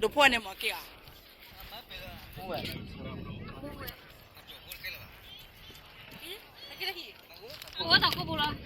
ဒိးဖီၣ်န့ၣ်မ့ၢ်က့ၤဧါ. အိၣ်တၢ်ကိၢ်ပူၤလီၤ.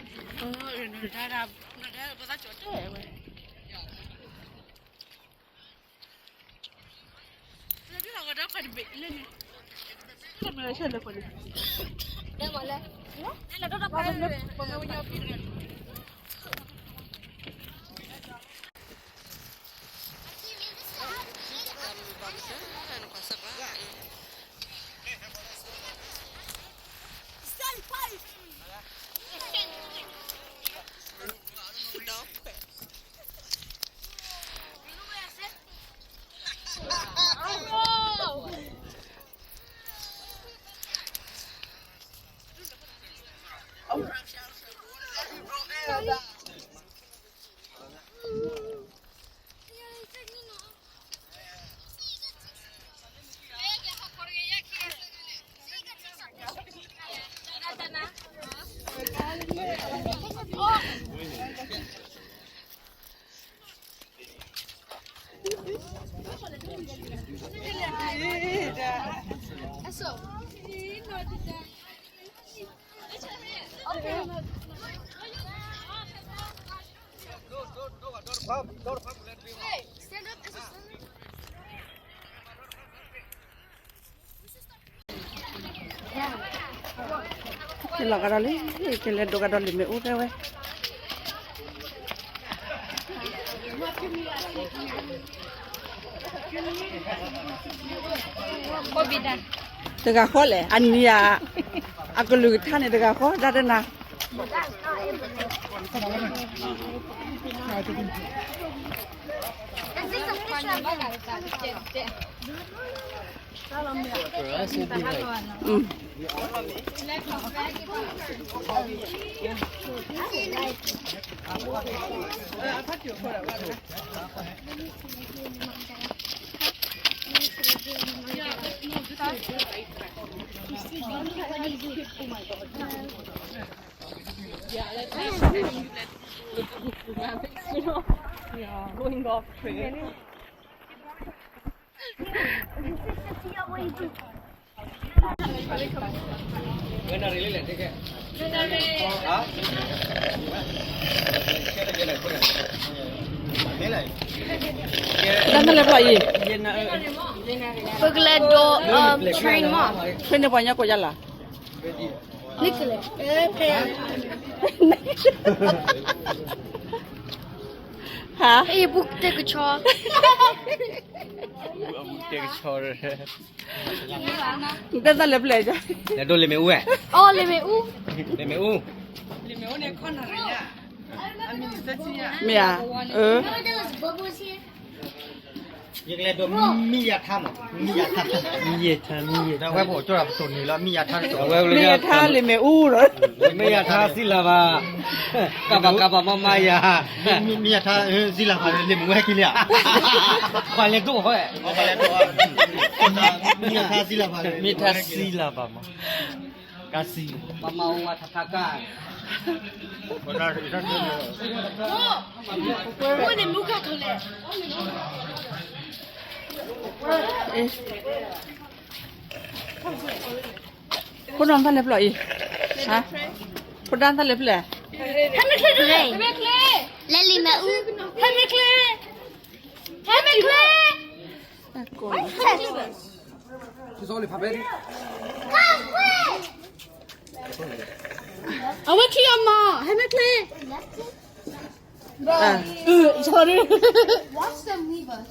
ကလီၤကဒီးလံ, ကလဲၤဒိးကဒီးလံာ်မ့ၣ်အူတဲဝဲ. တဂၤဃီလဲၣ်, အနံၤဧါ, အကလုၢ်ကထါန့ၣ်တဂၤဃီ, ဒၣ်တနၤ.တၢ်မ့ၢ်လဲၤဖျီၣ်အံၤ, ပကလဲၤဒိး train မး, train န့ၣ်ပှၤညါကိးယါလၢ်. ဟါ, အံၤပူၤတဲကဆီ, တဲကဆီ, နတဲတၢ်လဲၤဖျဲၣ်, လဲၤဒိးလံာ်မ့ၣ်အူ, အိၣ်လံာ်မ့ၣ်အူ, လံာ်မ့ၣ်အူ, မ့ၢ်ဧါ, အၢ ယကလဲၤဒိးမံယၤထါမး, မံယၤထါ, မံယၤထါ, မံယၤထါ, ဝဲပအိၣ်ကၠိဒီးပတိၢ်န့ၢ်လီၤ မံယၤထါတတိၢ်, မံယၤထါလံာ်မ့ၣ်အူဒီး, မံယၤထါစံလၤဘၣ်, ကဘၣ်ကဘၣ်မၤမၤယၤ, မံယၤထါစံလၤဘၣ်လံာ်မ့ၣ်အူဝဲခံလံဧါ, ပှၤလဲၤဒိးဃီ, မံယၤထါစံလၤဘၣ်, မံယၤထါစံလၤဘၣ်မး, ကါစံ, ပမၤဝဲထါထါကါ ဖိဒၣ်တၢ်လဲၤဖျီၣ်အံၤ, ဖိဒၣ်တၢ်လဲၤဖျဲၣ်, ဟဲမ့ၢ်ချ့, လဲၤလံာ်မ့ၣ်အူ, ဟဲမ့ၢ်ချ့, ဟဲမ့ၢ်ချ့, အဝဲချ့အီၤမး, ဟဲမ့ၢ်ချ့. Sorry. Watch them leave us.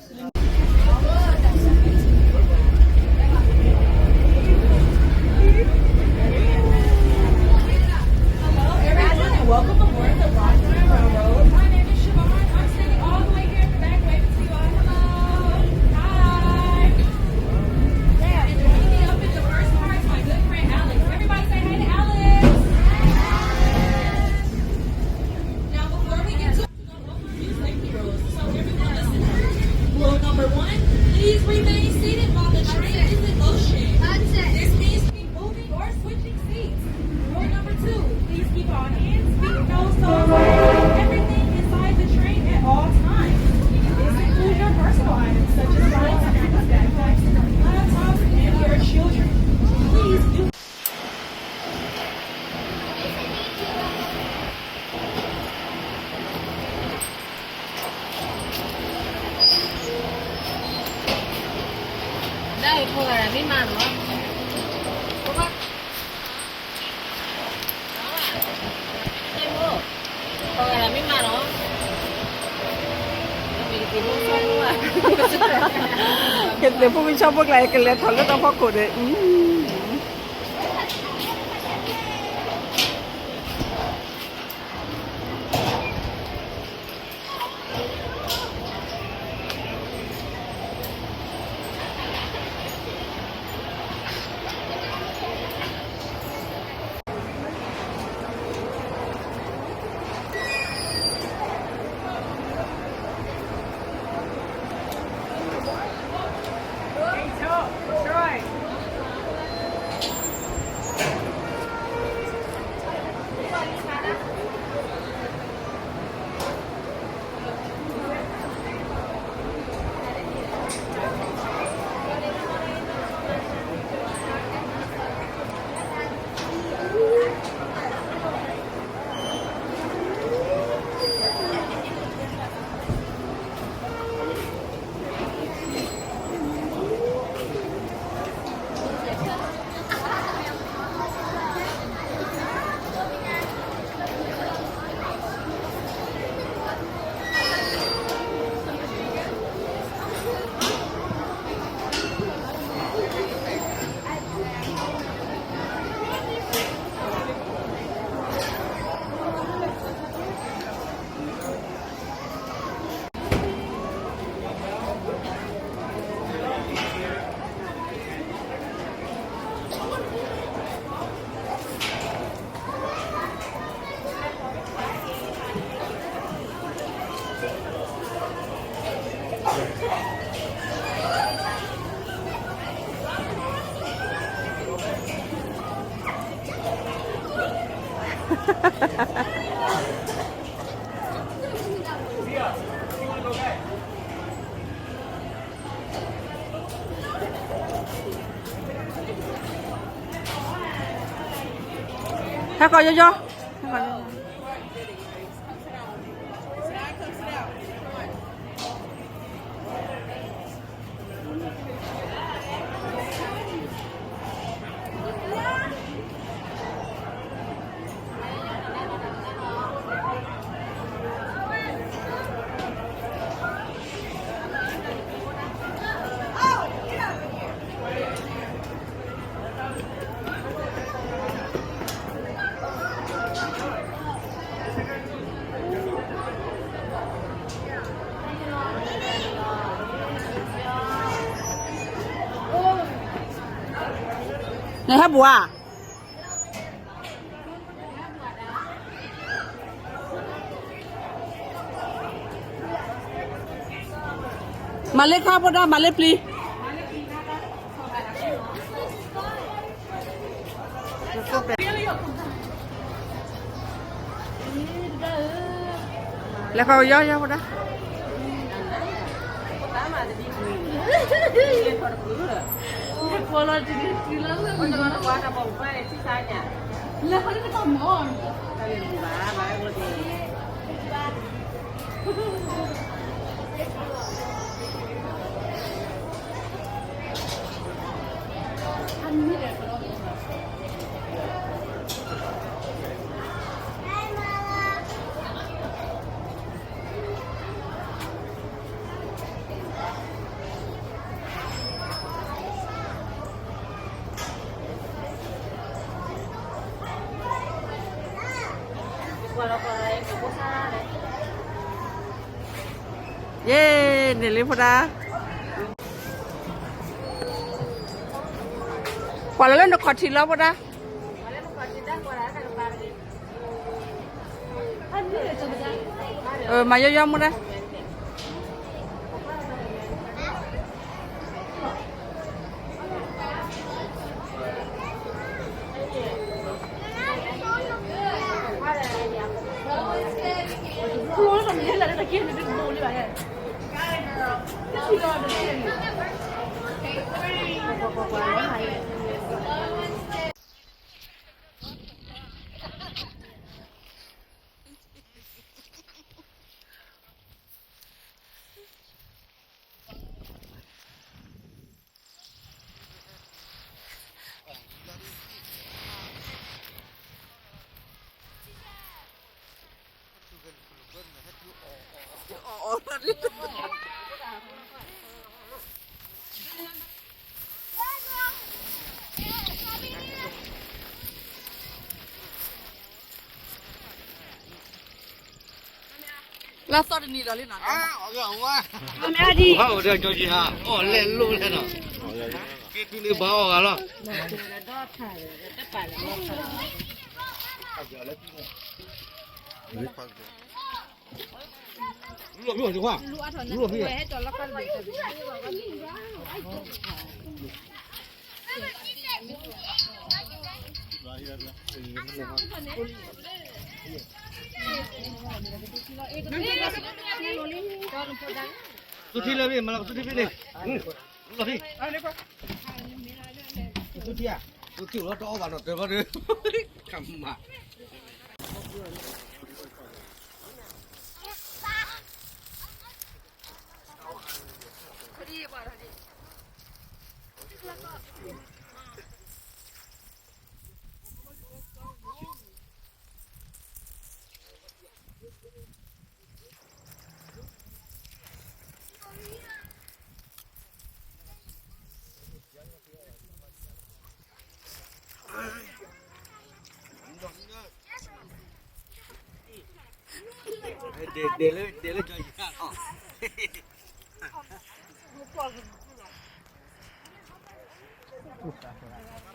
Hello, everyone, and welcome aboard the Rock Island Railroad. My name is Siobhan. I'm standing all the way here at the back waving to you all. Hello. Hi. And joining me up in the first car is my good friend Alex. Everybody say hey to Alex. Now, before we get to မ့ၢ်မးနီၤ, ကသ့ၣ်ဖိကဆီဖိကျါ ကလဲၤထီၣ်လၢတၢ်ဖီခိၣ်ဒီး ဟဲကီးယီယီ, ဟဲကီးယီယီ. နဟဲဘူးဧါ. မၤလၢခါဖိဒါ မၤလၢပျံၤ. လဲၤဃီယီယီဖိဒါ. ယ့ၣ် န့ၣ်လံဖိဒါ. ကွၢ်လီၤလၢနခီၣ်ထံးလီၤဖိဒါ. မၤယီယီမူဒါ. လၢသီၣ်တနံၤဒီးလံနီၤ, အီၣ်ကဲအီၣ်ဝဲ, အီၣ်မ့ၢ်အီၣ်ဒံး, ဟီၣ်အိၣ်ဒီးကၠီကံဟါ, အီၣ်လဲၤလိၣ်လဲၤနီၤ, က့ၤတုၤန့ၣ်ဘၣ်အီၣ်ဂၤလီၤ. လူလီၤဖံးဝဲတခွါ, လူလီၤဖံးဝဲ, သူထံလၢဖံး မၤလီၤသူထံဖံးန့ၣ်, လူလီၤဖံး, သူထံဧါ, သူထံအိၣ်လီၤတအီၣ်ဘၣ်နီၤ တၢ်ဘျီဒီး, ကမၤ ဒဲးလၢကၠီယီၤလီၤ.